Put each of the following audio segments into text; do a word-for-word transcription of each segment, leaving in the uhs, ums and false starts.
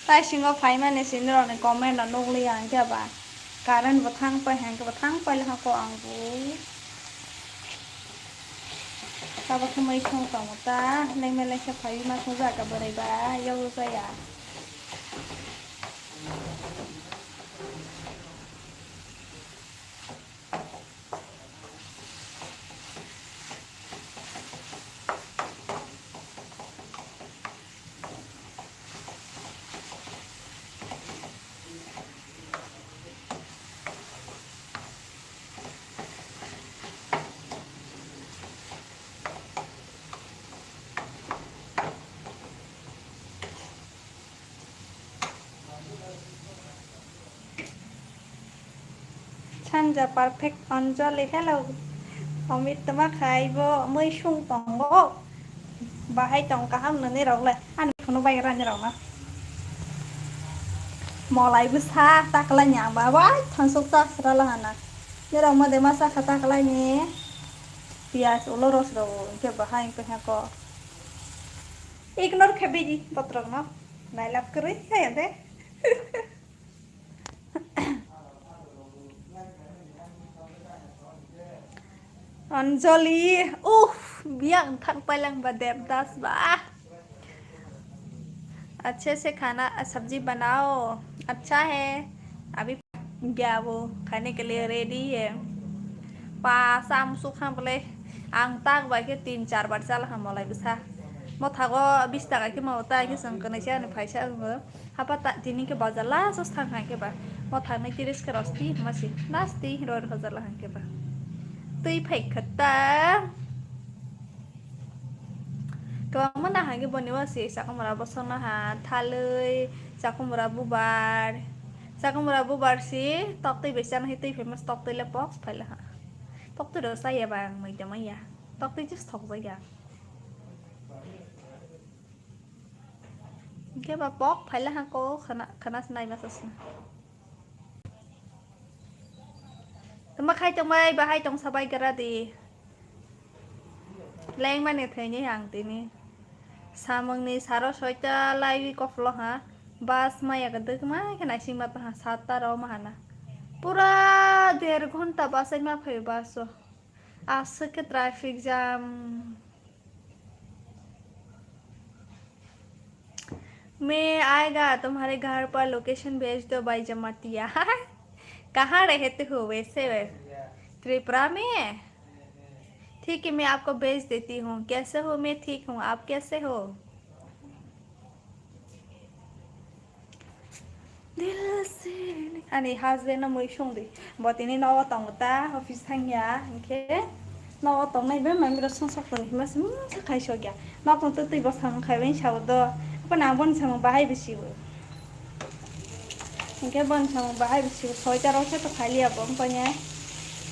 Tai singo phaimani sinirokni comment no nukliya hwnkhe ba current bo thang pai hwnkhe ba thang pailakha ko ang bo. Tabok khe mui song tongo ta, lengme lengkhe phaiwi ma swngjak ka bwrwi ba, yokjak ya. Sanja perfect Anjali, hello. Omit tama khai bo mui sung tongo. Bahai tong kaham nani rok le. Ani phone bai rani rok na. Molai bwsa taklai ni ang ba bai thangsuk ta sra la hana. Ni rok ma de ma sa kha taklai ni. Piyaj ulo ros rok ke bahai ke ha ko. Ignore khe bidi botrok no. Nai love kwrwi khe ya de. Anjali, uff, biyang thang pailang ba Devdas ba. अच्छे से खाना, सब्जी बनाओ, अच्छा है। अभी गया वो खाने के लिए रेडी है। Pasa ang sukha bole ang tak bai khe tin char bar chala ha molai bwsa. Mothago bis taka khe mao ta khe chwng kwnwi se ani phaisa wngo. Hapa ta tini khe bazar last o thang hai khe ba. Mothang nai tiris khe rosti masi last ti roi rojar la hai khe ba. Twi phai kha ta. Kwbangma na hai khe boni wasi chakwmwra bosong na ha thalwi chakwmwra bubar. Chakwmwra bubar si toktwi bai chana hai twi phai mas toktwi le box phai la ha. Toktwi rw chaya ba ang mui tongma ya. Toktwi just thokjak ya. Hingke ba pok phaila hangko khana, khana se naima sasna. Tama khai tongbai, bahai tongsa bai gra di. Lengmani thwini ang tini. Samungni saro soita laiwi kopholo ha. Bus maya kwdwkma khe naisingma tongha, satta rw ma hana. Pura der ghonta bus ai ma phaio bus o. Aswk khe traffic jam. मैं आएगा तुम्हारे घर पर, लोकेशन भेज दो भाई जमातिया। कहाँ रहते हो वैसे? त्रिपुरा में? ठीक है, मैं आपको भेज देती हूँ। कैसे हो? मैं ठीक हूँ, आप कैसे हो? Ani husband no mui song di. Bo tini nogo tongo ta, office thangya, hingke nogo tongnai be mami rok song sok tong hima se mungsa khai sokya. Nok tong twi bosong khai bai sao do. Apa nang bon samung bahai bisi bo. Hingke bon samung bahai bisi bo, soita rok se to khai liya bo, mpanya.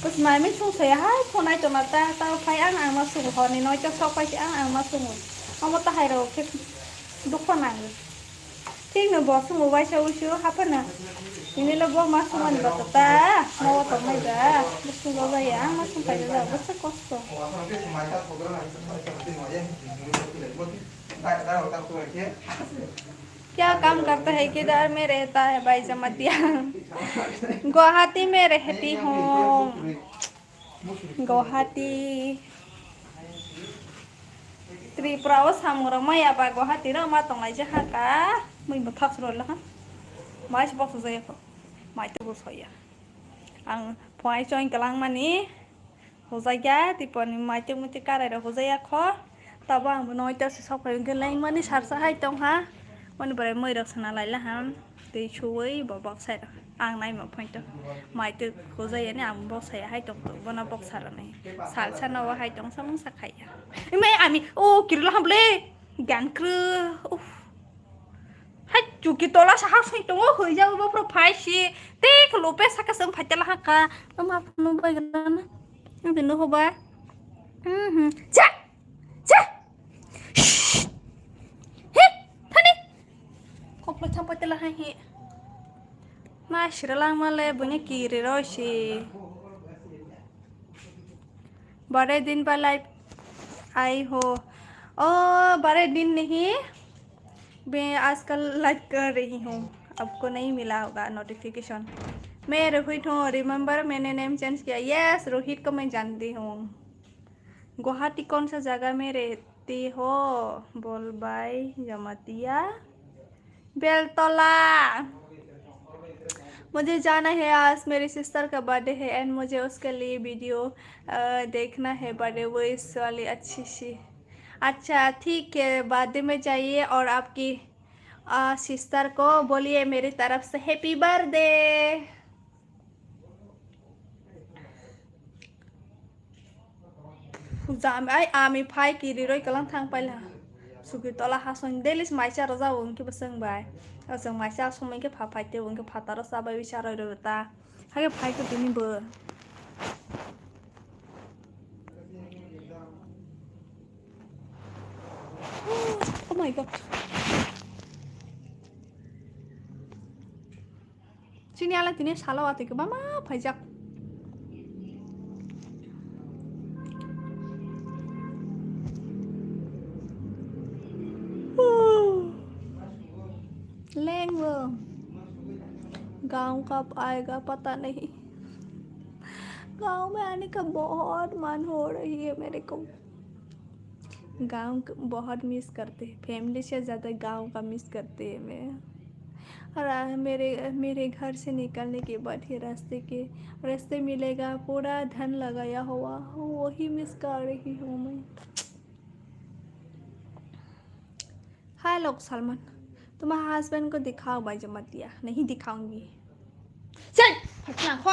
Bus mami song soya hai phone ai tongma ta, ta phai ang ang ma song hor ni noita sok pai ang ang ma song. Omo ta hai rok khe dukho nang. Thik no bo sung uaisa uisu haphano. Ini lo bo ma sung ani bata ta, ma o tong nai ba. Bo sung o bai ang ma sung pai ba, bo sa kosto. क्या काम करता है, किधर में रहता है भाई जमातिया? गुवाहाटी में रहती हूँ। Guwahati. Tripura o samung rok maya ba Guwahati rok ma tonglai je ha ka. Mui bo thak suro la ha. Mai se bokso jaya kho. Mai to bo soya. Ang phai choi kalang mani. Hojai ya, tipo ni mai to muti karai rok hojai ya kho. Tabo ang bo noita se sok phai hwnkhe lengmani sarsa hai tong ha. Moni borai moi rok sana lai la ham. Tei suwui bo bok sai rok. Ang nai ma phai to. Mai to hojai ani ang bok sai hai tong to. Bono bok sa rok nai. Sal sa no hai tong samung sa khai ya. Imai ami o kiri la ham le. Gan kru. Uf. Hai chuki tola sa ha sai tong o hoi ja bo pro phai si. Te khlo pe sa ka sam phai tela ha ka. Ma phunu bai gana. Ang no ho ba. Hmm. Cha. Cha! Shh! He! Thani! Khoplo thampai tela hai he. Na sira lang male bunya kiri roi si. Bare din ba live ai ho. O bare din nahi. मैं आजकल लाइव कर रही हूँ, आपको नहीं मिला होगा नोटिफिकेशन। मैं रोहित हूँ, रिमेम्बर मैंने नेम चेंज किया। यस रोहित को मैं जानती हूँ। गुवाहाटी कौन सा जगह में रहती हो? बोल बाय जमातिया। बेलतला। मुझे जाना है, आज मेरी सिस्टर का बर्थडे है एंड मुझे उसके लिए वीडियो देखना है, बर्थडे विश वाली अच्छी सी। अच्छा ठीक है, बर्थडे में जाइए और आपकी सिस्टर को बोलिए मेरी तरफ से happy birthday. Jam ai ami phai kiri roi kalang thang paila. Suki tola hasong daily maisa roja wng ke basang bai. Asang maisa asong ke pha phai te wng ke phataro sa bai bisa roi roi ta. Hage phai ko tini bo. Oh my god. Chini ala tini salo watwi kwbangma phaijak. Lengbo. गाँव का आएगा पता नहीं। गाँव में आने का बहुत मन हो रही है मेरे को। गाँव क-, बहुत मिस करते हैं, फैमिली से ज़्यादा गाँव का मिस करते हैं मैं। और आ, मेरे मेरे घर से निकलने के बाद ही रास्ते के रास्ते मिलेगा, पूरा धन लगाया हुआ, वही मिस कर रही हूँ मैं। हाय लोग सलमान, तुम्हारे हस्बैंड को दिखाओ भाई जमातिया। नहीं दिखाऊंगी। चल फटना खो।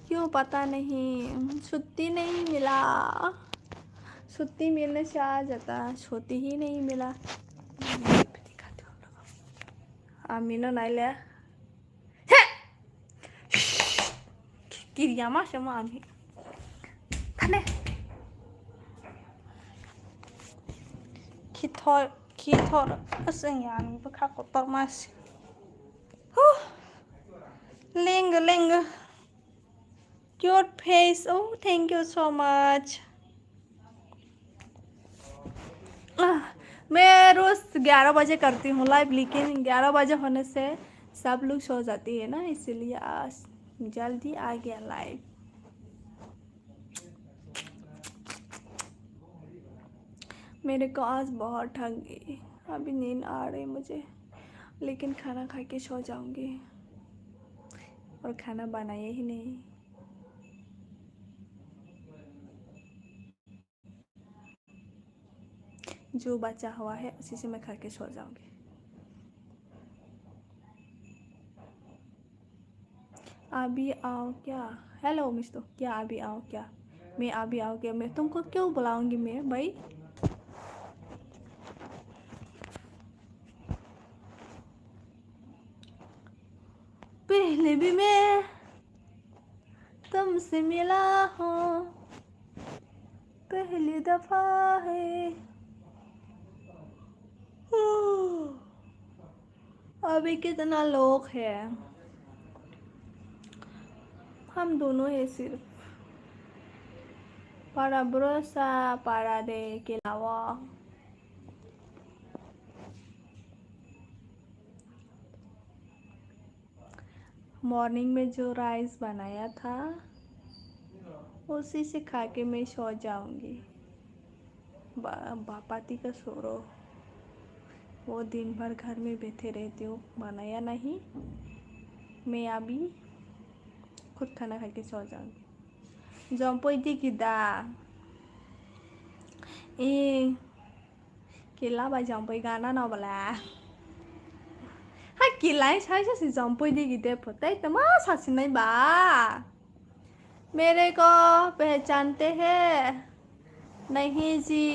क्यों पता नहीं, छुट्टी नहीं मिला। छुट्टी मिलने से आ जाता, छुट्टी ही नहीं मिला। आमिनो नाइले। हे! Kiriama sama ami. Thane. Kithor, kithor. Asing ya, ami bwkha kotor mas. Huh. Ling, ling. Cute face. Oh, thank you so much. आह, मैं रोज ग्यारह बजे करती हूँ लाइव, लेकिन ग्यारह बजे होने से सब लोग सो जाती है ना, इसीलिए आज जल्दी आ गया लाइव। मेरे को आज बहुत थक गई, अभी नींद आ रही मुझे, लेकिन खाना खा के सो जाऊंगी। और खाना बनाया ही नहीं। जो बचा हुआ है उसी से मैं खा के सो जाऊंगी। अभी आओ क्या? हेलो मिस्टर, क्या अभी आओ क्या? मैं अभी आओ क्या? मैं तुमको क्यों बुलाऊंगी मैं भाई? पहले भी मैं तुमसे मिला हूँ, पहली दफा है। अभी कितना लोग है? हम दोनों है सिर्फ। Para Brosa, Para de Kilawa। Morning में जो राइस बनाया था, उसी से खा के मैं सो जाऊंगी। बा-, बापाती का छोरो, वो दिन भर घर में बैठे रहती हूँ, बनाया नहीं। मैं अभी खुद खाना खा के सो जाऊंगी। जम्पई दी की दा। ए, Kila bai jambui gana no bwla. Ha kilai sai sa si jambui di gide photai tama sa sinai ba. मेरे को पहचानते हैं? नहीं जी,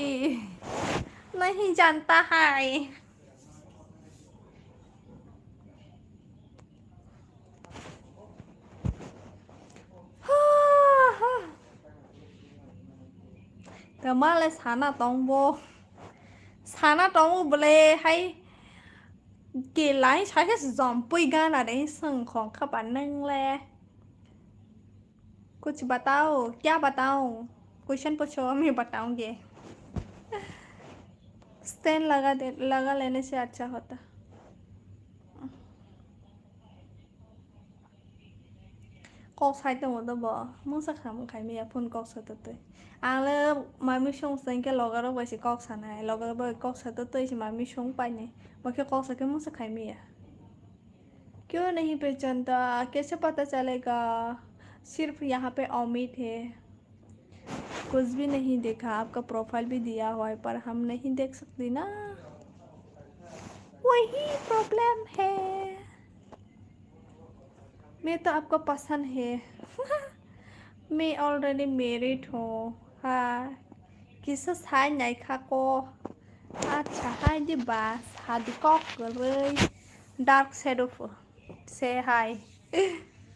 नहीं जानता है। Tama le sana tongbo. Sana tongo bwle hai kelai saikhe jompui gana de swng khong kha ba nang le. कुछ बताओ, क्या बताऊं? Question पूछो, मैं बताऊंगी। Stand laga de, laga lene se acha hota. Kok sai tongo do bo, mungsa khamung khai miya phone kok sa totoi. Ang le mami song sa hingke loga rok bai se kok sanai, loga rok bai kok sa totoi se mami song painai, bo khe kok sa khe mungsa khai miya. क्यों नहीं पहचानता, कैसे पता चलेगा? सिर्फ यहाँ पे अमित है। कुछ भी नहीं देखा, आपका प्रोफाइल भी दिया हुआ है, पर हम नहीं देख सकती ना, वही प्रॉब्लम है। मैं तो आपको पसंद है। मैं ऑलरेडी मैरिड हूँ। हाँ, किसो साइन नहीं खा को। अच्छा, हाँ जी, बस, हाँ जी, कॉक कर रही। Dark Shadow, say hi.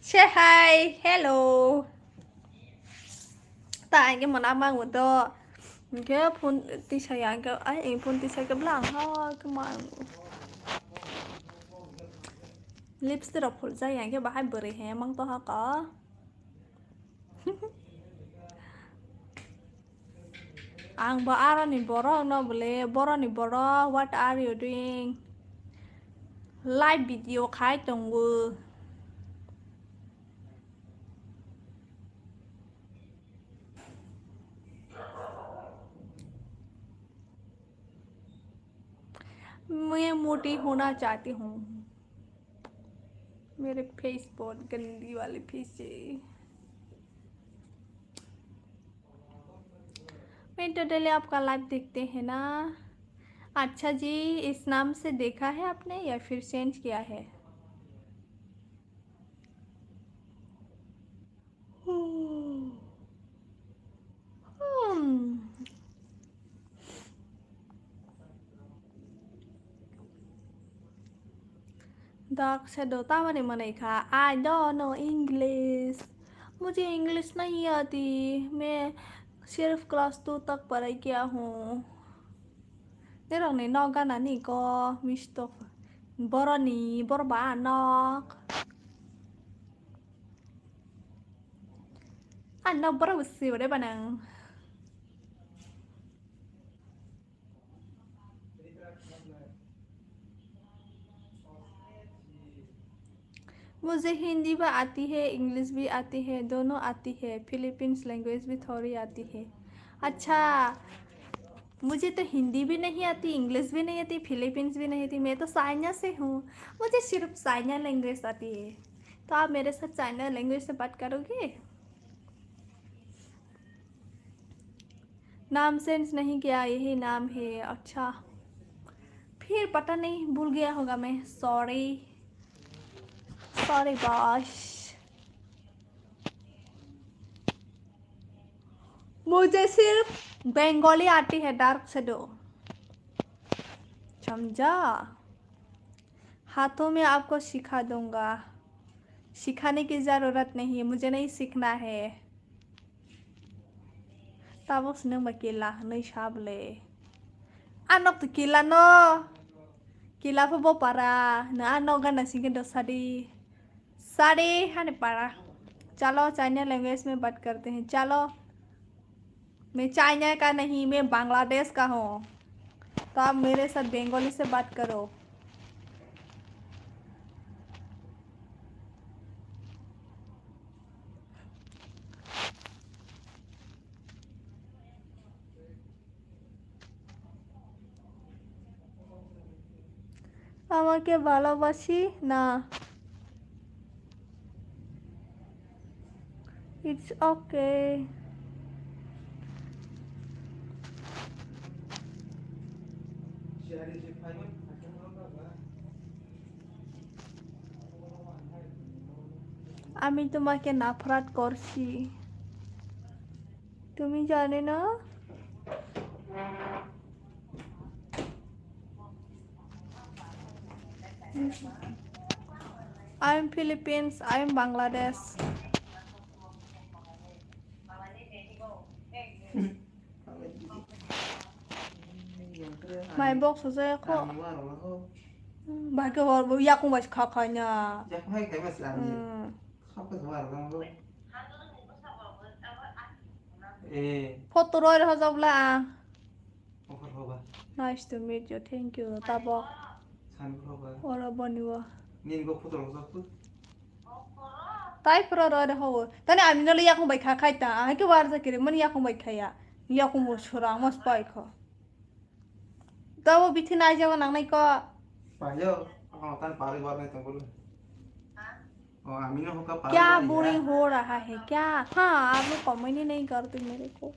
Say hi, hello. Ta ang ke mana mang do. Ke phone tisa ya ke, ai, phone tisa ke blang ha ke mang. Lipstick rok phul ja ya ke bahai bwrwi he mang to ha ka. Ang bo aroni borok no bole, boroni borok, what are you doing? Live video khai tongo. मैं मोटी होना चाहती हूँ। मेरे फेस बहुत गंदी वाली फेस है। मैं टोटली आपका लाइव देखते हैं ना। अच्छा जी, इस नाम से देखा है आपने या फिर चेंज किया है? Hmm. Dark Shadow tamani manai kha? I don't know English. मुझे इंग्लिश नहीं आती। मैं सिर्फ क्लास टू तक पढ़ाई किया हूँ। Nerokni nok gana ni ko misto boroni borba nok. Ano borok bo sibore banang. मुझे हिंदी भी आती है, इंग्लिश भी आती है, दोनों आती है, फिलीपींस लैंग्वेज भी थोड़ी आती है। अच्छा, मुझे तो हिंदी भी नहीं आती, इंग्लिश भी नहीं आती, फिलीपींस भी नहीं आती, मैं तो चाइना से हूँ, मुझे सिर्फ चाइना लैंग्वेज आती है। तो आप मेरे साथ चाइना लैंग्वेज से बात करोगे? नाम चेंज नहीं किया, यही नाम है। अच्छा, फिर पता नहीं, भूल गया होगा मैं। Sorry, sorry boss. मुझे सिर्फ बंगाली आती है, डार्क शैडो, समझा? हाथों में आपको सिखा दूंगा। सिखाने की ज़रूरत नहीं है, मुझे नहीं सीखना है। Tabuk se nwng bai kila hwnwi sa bwle. A nok to kila no. Kila pho bo para. Nwng a nok gana singkhe do sadi. Sadi hani para. Chalo, China language mein baat karte hain. Chalo. मैं चाइना का नहीं, मैं बांग्लादेश का हूँ। तो आप मेरे साथ बंगाली से बात करो। আমাকে ভালোবাসি না। It's okay. আমি তোমাকে নাফরাত করছি। তুমি জানে না? I am Philippines, I am Bangladesh. Mai box sa jaya kho. Bahai khe hor bo yakung bai kha kha nya. Yakung hai khe bas lang. Hmm. Khap khe war lang bo. Eh. Photo roi rw hojak bla. Offer hoba. Nice to meet you. Thank you. Tabok. Sani khoro ba. Oro boni wo. Nini go photo rok jak tu. Tai pro ro de ho. Tani ami no le yakung bai kha khai ta. Ai ke war ja kiri mani yakung bai khaya. Yakung bo sura mas pai kho. Tabo bithi nai jabo nangnai ko. Payo, ang tan pari war nai tong bolo. O, ami no hoka pari क्या war ya. Boring हो रहा है क्या? हाँ, आप लोग कॉमेडी नहीं करते मेरे को,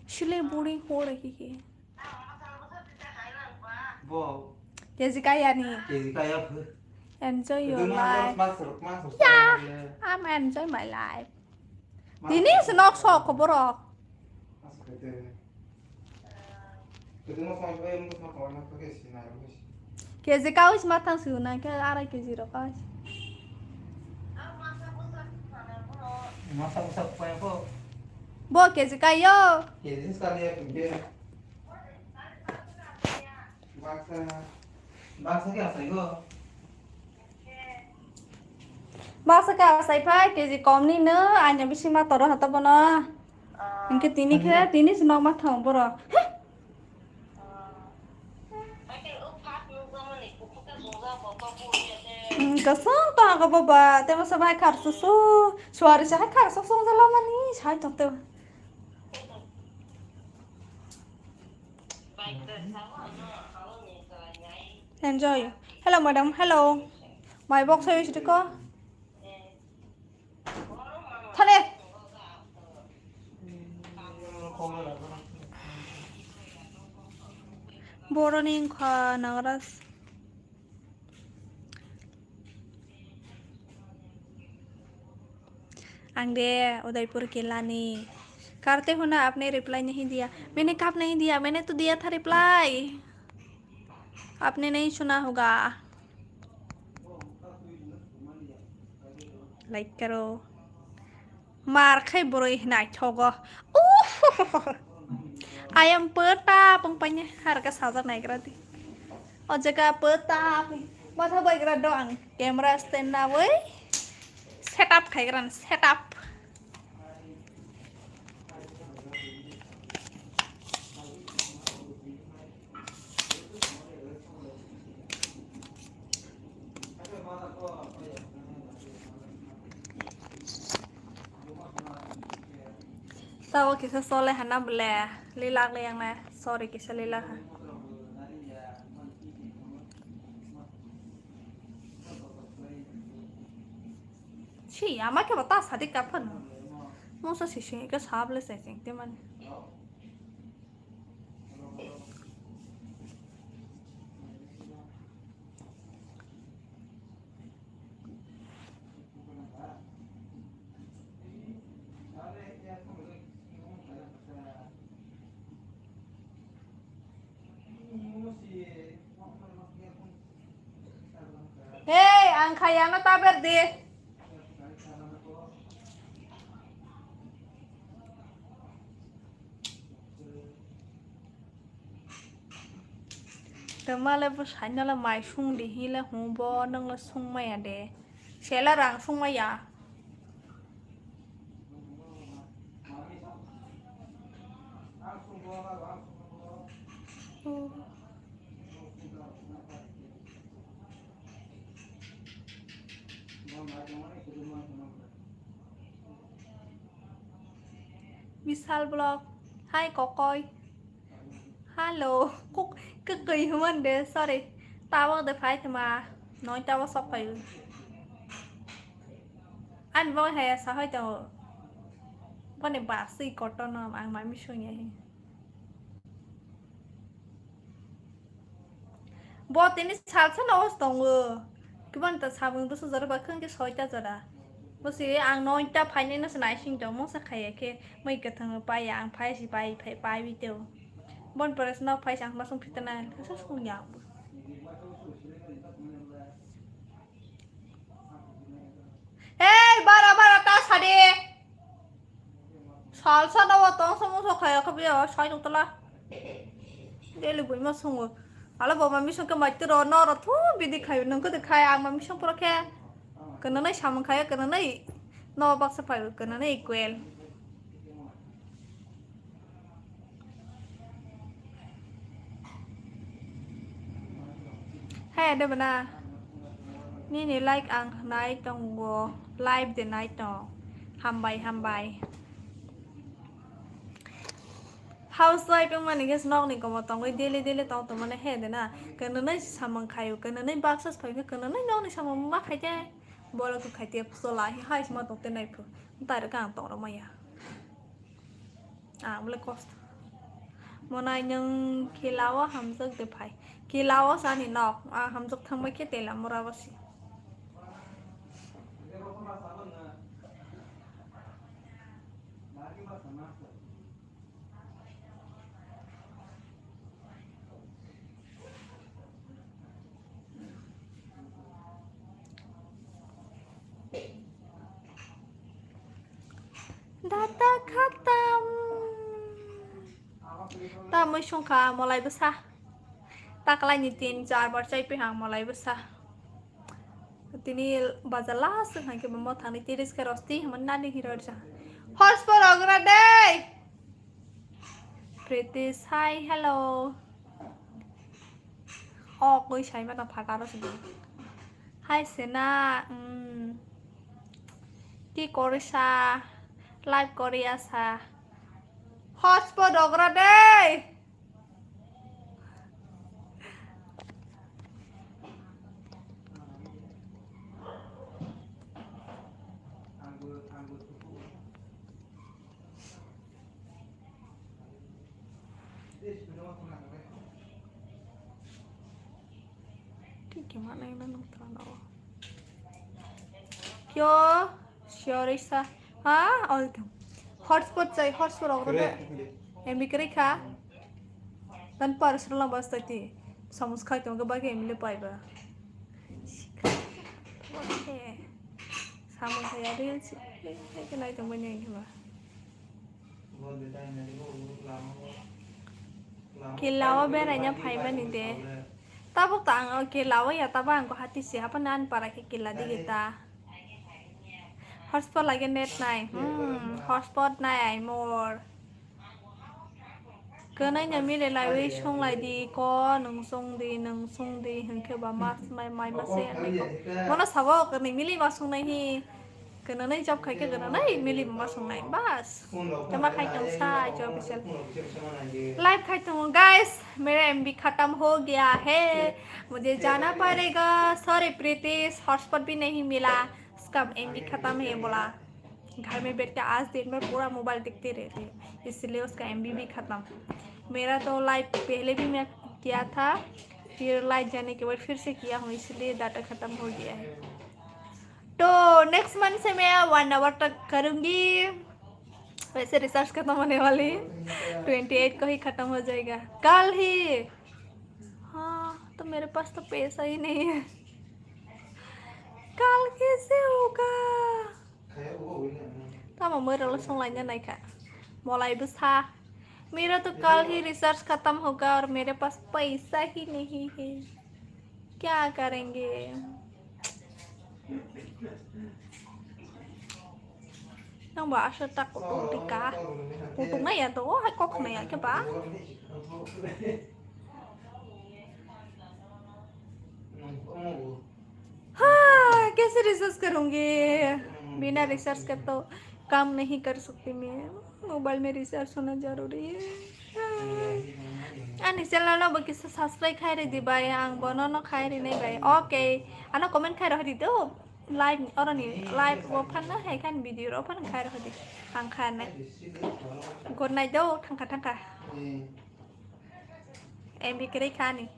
इसलिए बोरिंग हो रही है। Bo. Jessica yani. Jessica ya phu. Enjoy your life. Mas rok mas rok. Yeah, I'm enjoy my life. Tini senok sok borok. Keji kawis mathang su na ke arai keji rok kawis. Masa masa kaya ko. Bo keji kayo. Keji sekali ya kempe. Baksa. Baksa ke asai ko. Baksa khe asai phai, keji kom ni no, aina bising ma toro hata bono. Hingke tini khe, tini se nok ma thang borok. Hmm, kasong to aga baba, te masa bai khar susu, suari sa hai khar susu jala mani, sai to te. Enjoy. Hello, madam. Hello. My box hai sidi ko. Thane. Boroni wngkha Nagaraj. आंदे उदयपुर किला नी। करते हो ना, आपने रिप्लाई नहीं दिया। मैंने कब नहीं दिया? मैंने तो दिया था रिप्लाई। आपने नहीं सुना होगा। लाइक करो। Mar khai boroi hinai thogo. Uhuhuhu. Ayam peta pung panya harga saja naigra di. O jaga peta pung. Matha baigra do ang camera stand na woi. Setup khai gran setup. Tao kisa sole hana bole lilak le yang na sorry kisa lilak ha. Si ama ke bata sadik kapan. Mo sa si si ke sable se sing te man. Hey, ang khayano taber di. Tama le bo saino le mai sung di hi le hung bo nang le sung maya de. Sela rang sung maya. Vishal Vlog, hi kokoi. Hello, kuk kukui human de, sorry. Tawa de phai thema, noi tawa sok phai. Ani bo hai sa hoi to. Bone ba si koto no ang mami sunya hi. Bo tini salsa no os tongo. Kibon ta sabung dusu jora ba khwng ke soita jora. Bo si ang noita phainai no se naising tong mungsa khaiya khe mui kwthang paiya ang phai si pai phai pai bi teo. Bon pore se nok phai sang masung phitana kasa sung ya. Hey, bara bara ta sade. Salsa no tong samo so khaya khabi o sai tong tala. Deli bui ma sungo. Ala bo mami sung ke mai tiro no ro thu bidi khai nung ko de khai ang mami sung pro khe. Kana nai samung khaya kana nai no baksa phai kana nai kwel. Hai, ada bana. Nini like ang nai tongo, live de nai tong. Hambai, hambai. Housewife wngmani khe nokni komo tongwi daily daily tong tongmani he de na. Kwnwi samung khaio, kwnwi baksa phai khe kwnwi nokni samung ma khai de. Bolo khe khai de pusola hi hai sima tong te nai phu. Tare kang tong rw maya. Ah, bole kosto. Monai nwng kila o hamjak de phai. Kila o sani nok. Ah, hamjak thangbai khe tela mura basi. Data khatam. Ta mui songkha molai bwsa. Taklai ni tin char bar chai pihang molai bwsa. Tini bazar last wng hai khe bo thangni tiris khe rosti hwnmani nani hero risa. Hotspot rogra dei. Priti sai hello. O koi sai ma tang phaka ro sini. Hai sena, mm, ki korisa, live koriya sa. Hotspot rogra dei. Kyo, siorisa. Ha? Oi, hotspot chai, hotspot rok rode. M B kwrwi kha. Tan par srwla bas tati. Samus khai tong ga bagi M L A pai ba. Samus ya reels. Ke nai tong bani ba. Kila o beraina phaimani de. Tabuk ta ang o kila o ya, tabuk ang Guwahati se hapan ani para khe kila digi ta. Hotspot lagi net nai. Hmm, hotspot nai ai mor. Kwnai no mile laiwi songlai di ko, nwng song di, nwng song di, hwnkhe ba mas mai, mai ma se nai ko. Mono sabo kwnwi mili ma songnai hi. Kwnwi job khai khe kwnwi mili ma songnai. Bas. Tama khai tong sa, job isel. Live khai tongo, guys. मेरा M B खत्म हो गया है, मुझे जाना पड़ेगा। Sorry प्रीति, hotspot भी नहीं मिला। इसका M B खत्म है बोला। घर में बैठ के आज दिन भर पूरा मोबाइल देखते रहते हैं, इसलिए उसका M B भी खत्म। मेरा तो लाइव पहले भी मैं किया था, फिर लाइव जाने के बाद फिर से किया हूँ, इसलिए डाटा खत्म हो गया है। तो नेक्स्ट मंथ से मैं वन आवर तक करूँगी। वैसे रिचार्ज खत्म होने वाली है, ट्वेंटी एट को ही खत्म हो जाएगा, कल ही। हाँ, तो मेरे पास तो पैसा ही नहीं है, कल कैसे होगा? Tamo mui rolo songlaina naikha. Molai bwsa. मेरा तो कल ही रिचार्ज खत्म होगा और मेरे पास पैसा ही नहीं है। क्या करेंगे? Nang ba aswk tak kutung tika. Kutung na ya to, oh, hai kok na ya ke ba? हाँ, कैसे रिचार्ज करूँगी? बिना रिचार्ज के तो काम नहीं कर सकती मैं। मोबाइल में रिचार्ज होना जरूरी है। हाँ। Ani channel no bo kisa subscribe khai ridi bai, ang bono no khai rinai bai. Okay, ano comment khai rohdi do. Live, oroni live o phan na hai khan video ro phan khai rohdi. Ang khai nai. Good night do, thangkha thangkha. M B kwrwi kha ani.